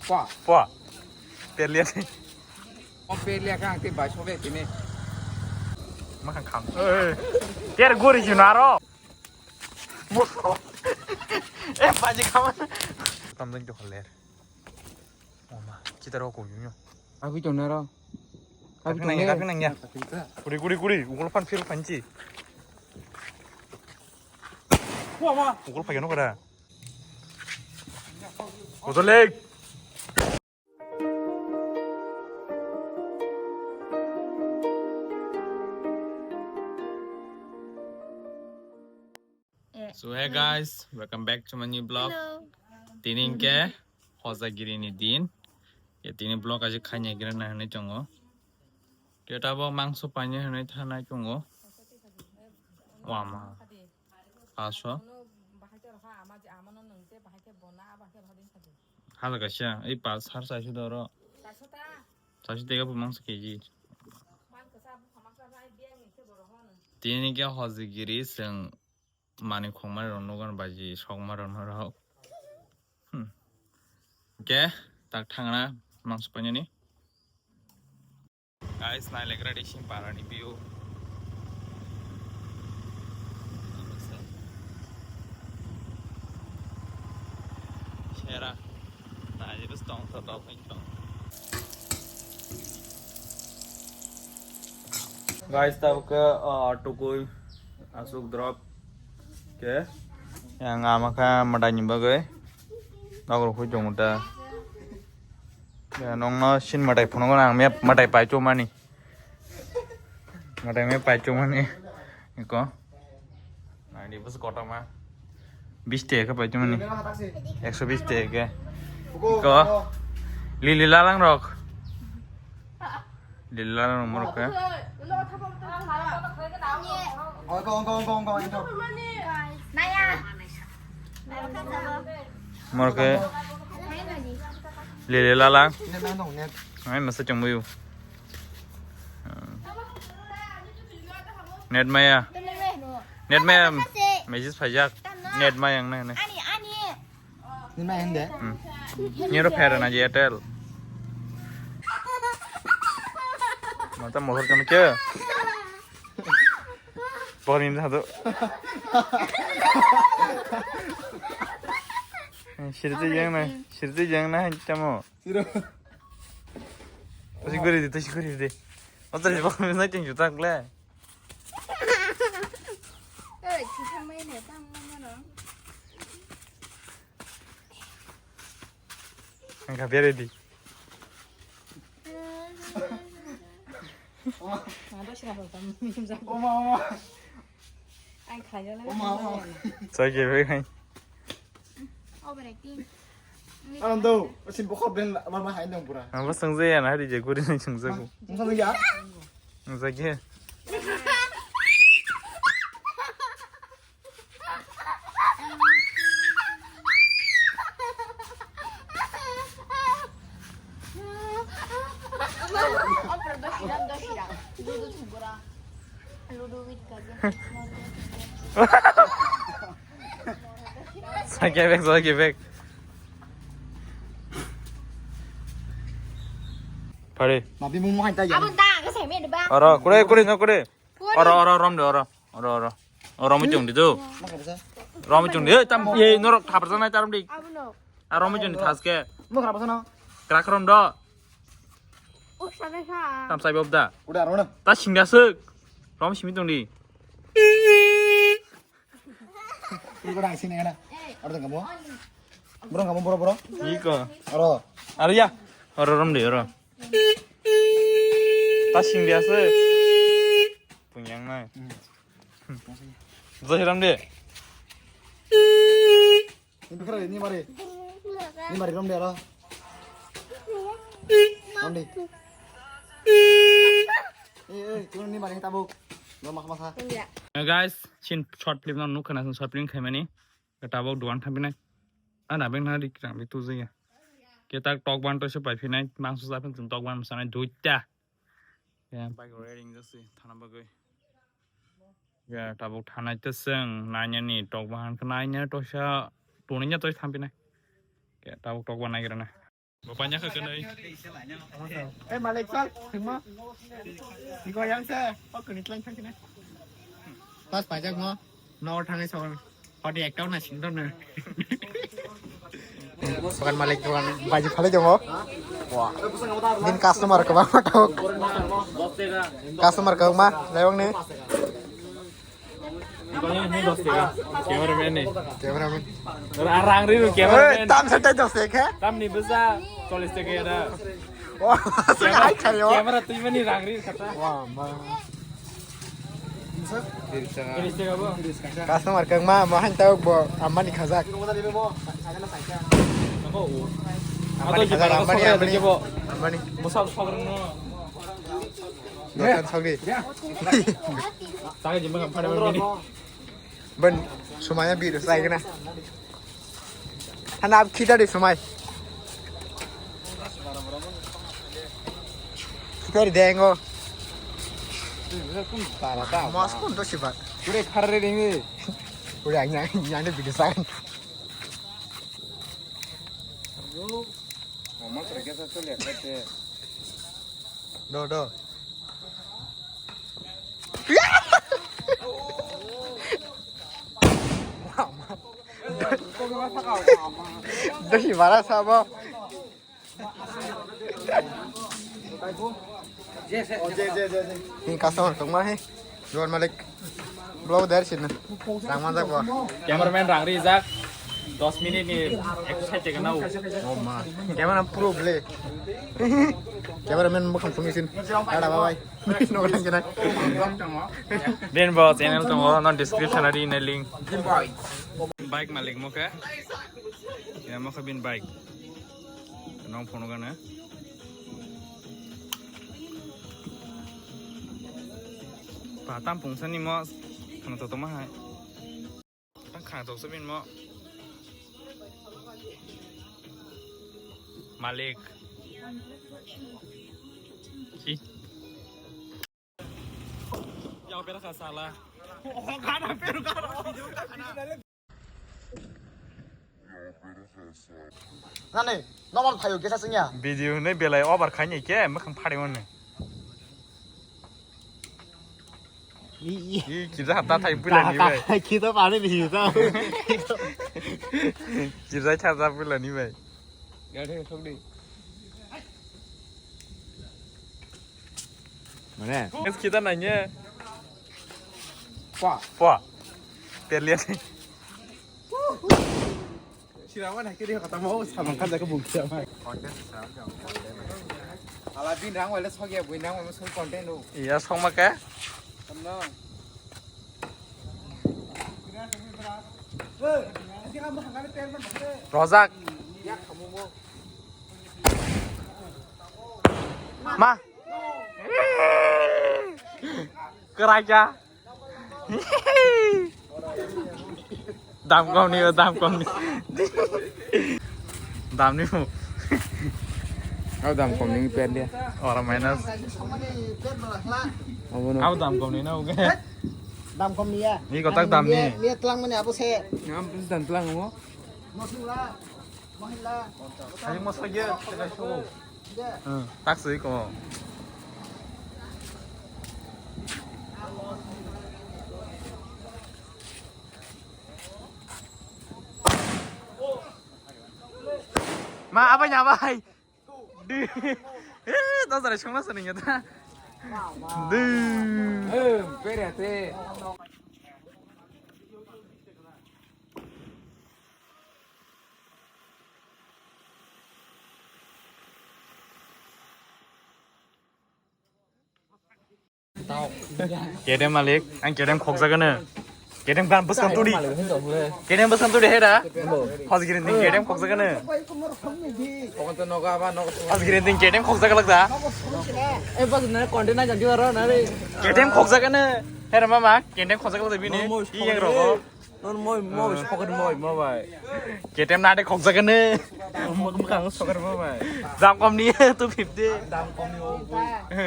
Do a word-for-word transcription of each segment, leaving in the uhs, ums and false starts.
Pwa. Pwa. Perliya ni. O perliya ka ang tei bai sobe tini. Makan kham. Ter gori junaro. Muso. Eh, baji kham. Tam ding to kholer. Oma, chitaro ko yunyo. Abi to naro. Abi to nangya, nangya. Kuri, kuri, kuri. Ungol pan phil panchi. Wah, wah. Ungol pakai no kada. Kotor leg. So hey guys, welcome back to my new vlog. Hello. Tini ke hojagiri ni din. Ya tini vlog aji khanya gira na hwnwi tongo. Teta bo mangso paine hwnwi thanai tongo. Wama. Paso. Hala kaisa, ei pas har saisu doro. Saisu tega bo mangso keji. Tini ke hojagiri seng mani khongmani rok nugan baji sokma rok norok. Hmm. Ke tak thangna mangso painani. Guys, nai legra di sing parani view. Sera. Nai bus tong to to ping tong. Guys, tabuk ke, ah, tukui asuk drop ke yang ama kha madai ni bagwi nogor khui tongo ta. Ya, nongno sin matai phunukgo ang map matai paichomani. Matai map paichomani. Iko. Nai di bus kotoma. Bis teka paichomani. Ekso bis teka. Iko. Lili lalang rok. Lili lalang rok morok ke. Ongko, ongko, ongko, ongko, ongko. Morok ke lele lalang. Net mano, net. Ai masa chong buyu. Net maya. Net maya. Message phaijak. Net maya ang nai nai. Ani, ani. Ni ma hende? Hmm. Ni ro pher na Airtel. Mata mohor kami ke? Boni na do. Sirti yang na, sirti yang na han chamo. Siro. Tasi guri di, tasi guri di. Otra di bok na cheng juta kle. Oi, chisa mai ne tam mo no. Ang kha bere di. Oma, oma. Ang kha jala. Oma, oma. Sai ke be khai. Overacting. Ano do, sin bokor den mama hai nang pura. Ang bosong je ya na hari je guri nang sung jago. Ang sa ya. Ang sa ke. Sakya bek, sakya bek. Pare. Mabi mung mahai ta ya. Abang tak, saya main depan. Oro, kure, kure, no kure. Oro, oro, rom de, oro. Oro, oro. Oro mo chung di tu. Rom mo chung di. Eh, tam, ye, norok thapar sana tarom di. Aro mo chung di thaske. Mo khara pasana. Krak rom do. Oh, sana sa. Tam sai bob da. Udah, aro na. Ta sing da suk. Rom simi tung di. Ini kau dah sini kan? Ada tengah mo. Bro, kamu bro, bro. Iko. Aro. Aro ya. Oro rom de, oro. Ta sing dia se. Punyang nai. Zai ram de. Ini kira ini mari. Ini mari rom de ro. Rom de. Eh, eh, turun ini mari tabuk. Lo mak masa. Guys, chin short film no nukha na short film khaimani. Tabuk duan thampinai. Ana beng na rik rang bi tujaya. Ke tak tok ban to se pai phinai, mangso sa phin tok ban sanai duita. Ya, bike riding jasi thana bagwi. Ya, tabuk thanai te seng, nanya ni tok bahan khe nanya to sa Tuni nya toi thampinai. Ke tabuk tok banai grana. Bapanya khe kwnwi. Eh, Malik, sal, thwngma. Iko yang se, o kwnwi tlang thangkhe na. Pas pajak mo, nor thangwi sokol. Hodi ekta na sindor na. Bukan Malik, bukan baji phalai dong. Wah. Din customer ke bang matok. Customer ke ma, lewang ni. Ini dos tiga. Cameraman ni. Cameraman. Ra-, rang ri ru cameraman. Eh, tam sa tai dos tiga. Tam ni bisa chollis tiga ya da. Wah, hai kayo. Camera tu mani rang ri kata. Wah, ma. Chollis tiga bo. Customer kang ma, ma han tau bo, Ambani khajak. Ambani khajak, Ambani, Ambani. Ambani. Musab sabr no. Dokan sogri. Saga jimma kam phada mani. Ben, sumaya biru sai kena. Hana ab kita di sumai. Kita di dengo. Mas pun tu sifat. Udah khare ringi. Udah yang yang di biru sai. Mama kerja satu lihat aja. Do, do. Dosi bara sabo. Ni customer tongma hai. Juan Malik. Vlog der sini. Rang manjak bo. Cameraman rang rijak. Dos minute ni ekso sait taka nao. Oh ma. Camera pro ble. Cameraman mukhang phunui sin. Tada bye bye. Nogo thang kena. Bini bo channel tongo, no description o ri nai link. Bike malik mo khe. Ina mo khe bini bike. Nong phone gana. Pa tam pungsa ni mo khana to toma hai. Tang khana to sabin mo. Malik. Ki. Yang pera ka sala. Nani, normal thayo kesa singya. Video hwnwi belai over khaini khe mwkhang phari mani. I, i. I, kisa hata thai pula ni bai. Kisa pani ni ta. Kisa cha cha pula ni bai. Gari sok di. Mane? Es kita nanya. Pa. Pa. Terlihat. Siraman hai kiri kata mau sama kan jaga bukti apa? Ala bin rang wala sok ya, bin rang wala sok content lo. Iya, sok maka. Rojak. Ma. Keraja. Dam kom ni, dam kom ni. Dam ni mu. Au dam kom ni per dia. Ora minus. Au dam kom ni na uge. Dam kom ni ya. Ni kotak dam ni. Ni telang mani abo se. Ngam pis dan telang mo. Mosula. Hai mo sage. Hmm, tak sui ko. Ma, abai na bai. Di. Eh, dos hari semua seneng ya ta. Di. Eh, bere te. Kedem malik, ang kedem khokjagano. Kedem kan bwskang tuli. Kedem bwskang tuli hera. Hosgirin din kedem khokjagano. Hosgirin din kedem khokjagalak da. Eh, bas na content na janti waro na re. Kedem khokjagano. Hera mama, kedem khokjagalak da bini. Iyang rogo. Non moi mo sokar moi mo bai. Ketem nade khokjagane. Mo mo kang sokar mo bai. Dam kom ni two fifty. Dam kom ni o.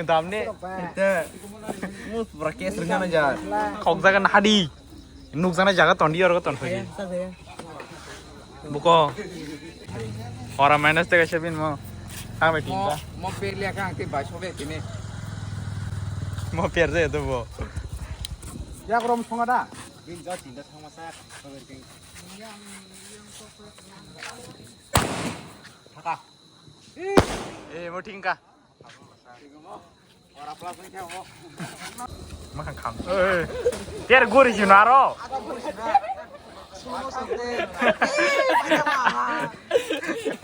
Dam ni. Te. Mo pura kes ringa na ja. Khokjagane hadi. Nukjana jaga tondi oro ton hoji. Buko. Ora minus tega sebin mo. Ang be tinta. Mo per le kang te bai sobe tini. Mo per je to bo. Ya grom songa da. Bin jo tinta thangma sa. Thaka. Eh, mo tingka. Makan kham. Eh, ter gori si naro.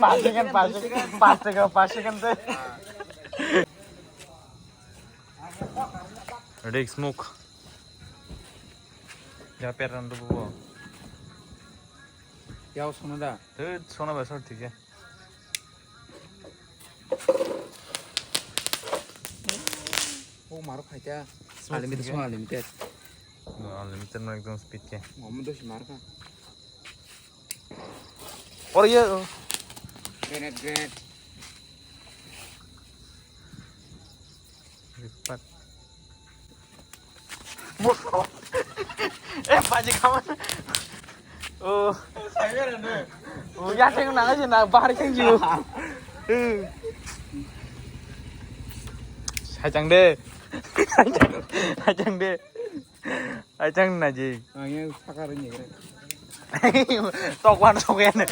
Pas second, pas second, pas second, pas second te. Ready, smoke. Ya, per randu bo. Ya, sona da. Te sona ba sor thik hai. O maro khai ta. Unlimited, song unlimited. No, unlimited no ekdom speed ke. Ngom do si mar ka. Or ye. Grenade, grenade. Pat. Muso. Eh, baji kaman. Oh. Oh, ya, saya nak aja nak bahar kan ju. Hachang de. Hachang de. Hachang na ji. Ang yang sakar ni. Tok wan sok ya ne.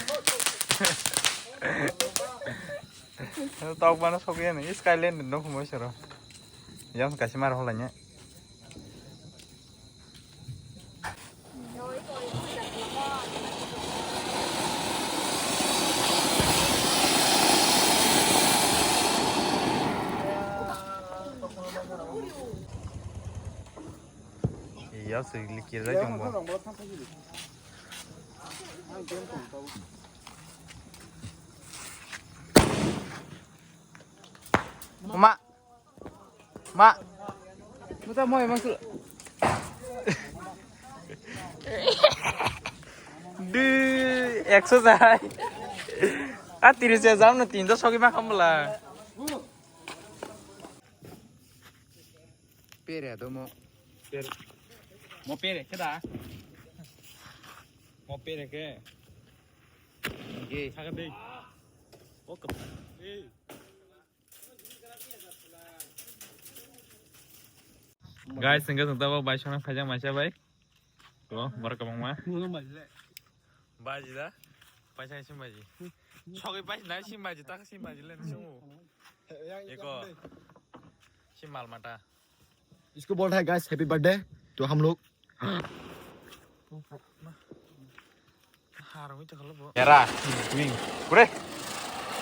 Tok bana sokya ni Skyland no humo sero. Yang kasih marah holanya. Iya, sih likir aja jombo. Ma. Ma. Muta moi masu. Du, ekso jai. A tiris ya jam na tinta sogi ma khamla. Pere do mo. Pere. Mo pere ke da? Mo pere ke? Ge. Saga dei. Oke. Guys, hingke chwng tabok bai songna phaijak maisa bai. Ko, borok kwbangma. Baji da? Paisa sim baji. Sogwi paisa na sim baji, tak sim baji le sim. Eko. Sim mal mata. इसको बोल रहा है guys, happy birthday तो हम लोग। Era, wing. Kure?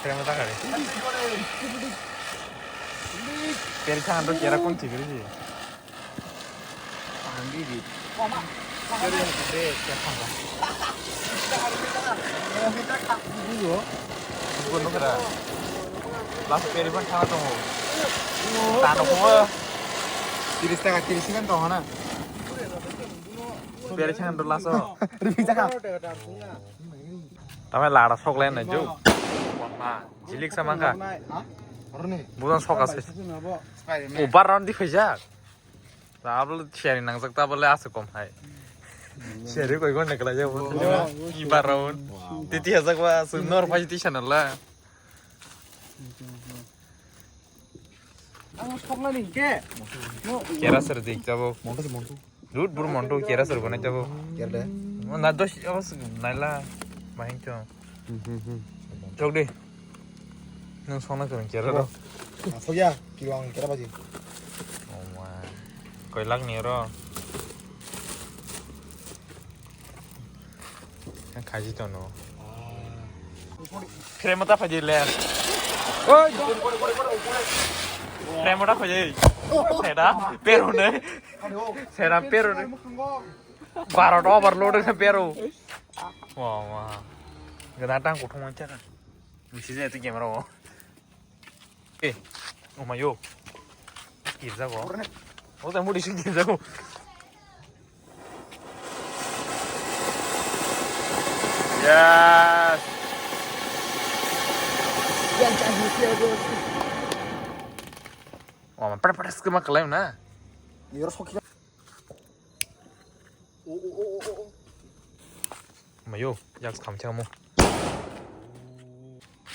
Kure mata kare. Peri changan to kera kon chigri ji. Peri de kera changan. Bukan nukra. Last peri pun changan to. Tano ko. Tiris taka, tiris kan to na. Peri changan to laso. Ribik taka. Tamo lada sok lai nai jo. Wah, jilik sama kha. Bukan sok ase. Ubar round di phaijak. Tablo share nangjak tablo ase kom hai. Share koi gon nekla jak. Ibar round. Titi hajak ba su nor phai ti channel la. Ang sok lai ni ke. Kera ser dik jabo. Monto monto. Dut buru monto kera sir bana jabo. Kera de. Mo na dos abas naila bahing chong. Hmm hmm hmm. Chok de. Nang sona keren kera do. Asok ya, kiwang kera baji. Oh ma. Koi lak ni ro. Khaji tono. Kre mata phaji le. Oi. Kre mata phaji. Seda pero ne. Sera pero de. Barot overload na pero. Wah, wah. Gana tang kuthung mancha kan. Misi je tu camera wo. Eh, oh my yo. Kirja go. Oh, tamu di kirja go. Yes. Wah, man pada pada skema kelai na. Yoro sokira. Mayo, jak skam chamo.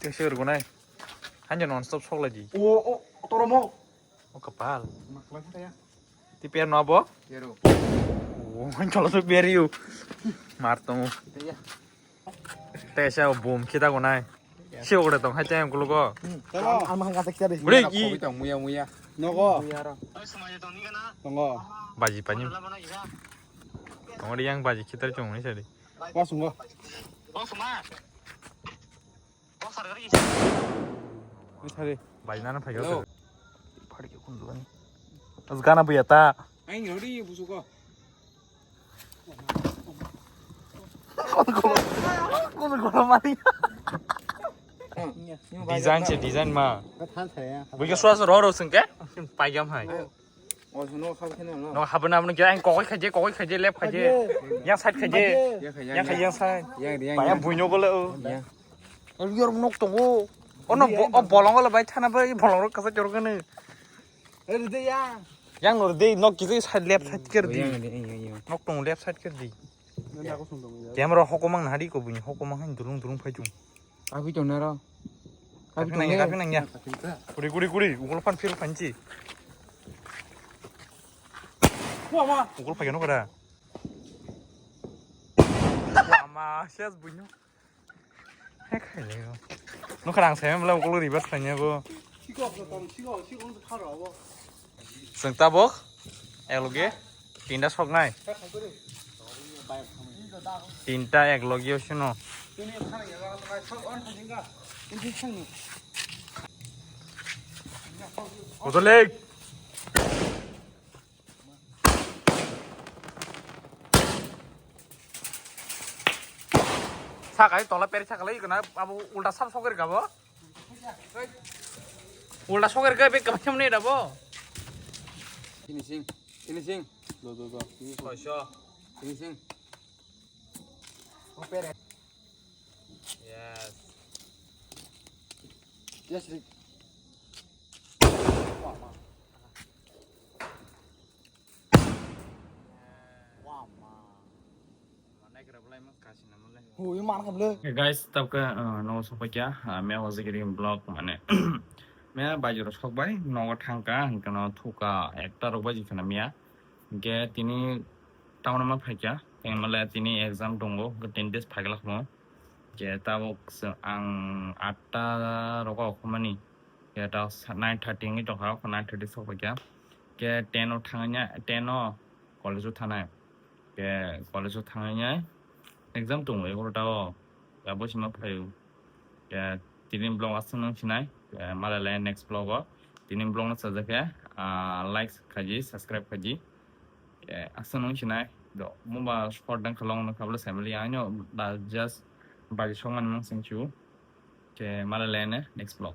Tei se rwgwnai. Hanja non stop sok lai di. O, o, toromo. O kapal. Maklai kha ya. Ti per no abo? Kero. O, hanja lo sok per yu. Mar tong. Tei ya. Tei se bom khita gonai. Se ogre tong hai tei ang kulugo. Ama hanga tak tadi. Bre, i. Muya, muya, muya. Nogo. Muya ro. Tongo. Baji pani. Tongo yang baji khitar chong ni sari. Wa sungo. Ni sari. Baji nana phai. Hello. Phari ke kun duani. As gana buya ta. Ai, ngori busuko. Design se design ma. Buika suasa ro ro sengke. Paigam hai. No habna habna kira kokoi khaje, kokoi khaje, left khaje. Yang side khaje. Yang khaje, yang side. Paya buino bole o. Yor nok tongo. Ono o bolong le bai thana bai bolong ro kasa chorgane. Yang nor de nok kisa side left side ker di. Nok tong left side ker di. Camera hokomang nari ko bini hokomang han durung durung phai chung. Abi tong naro. Abi tong nang ya. Kuri kuri kuri ugol pan phil panchi. Ugol phai no kara. Ama ses buino. He khailai o. Nokha ang sai mla ukolo reverse khainai bo. Chwng tabok ekloge tinta soknai. Tinta ekloge osino. Kotolik. Sakai tola peri sakalai kana abo ulta sab sokir kabo. Ulta sokir ka be kabo kemne dabo. Finishing, finishing. Do, do, do. Soisho. Finishing. Yes. Yes, Rick. Hui, man kable. Hey guys, tabka uh, no sokpakya, uh, me hojik ring vlog mane me bajuro sokbai nogo thangka, hingkano thuka ekta rok baji khana miya. Hingke tini town ma phaikya, hingmale tini exam tongo, hingke ten days phaikla khmo. Hingke tabok ang atta rogo okhomani, hingke ta nine thirty wngwi tongkha, nine thirty sokphaikya. Hingke ten o thangya, ten o college o thanai. Hingke college o thangya, exam tongo egarota o, abo sima phaio. Hingke tini vlog aswk nung sinai, hingke malai lai next vlog o. Tini vlog no sajak khe, ah, like khaji, subscribe khaji. Eh, aswk nung sinai, do, mungba short dang khalong nang khabla family, ano da just baji songmani mung sing chu. Ke malai lene next vlog.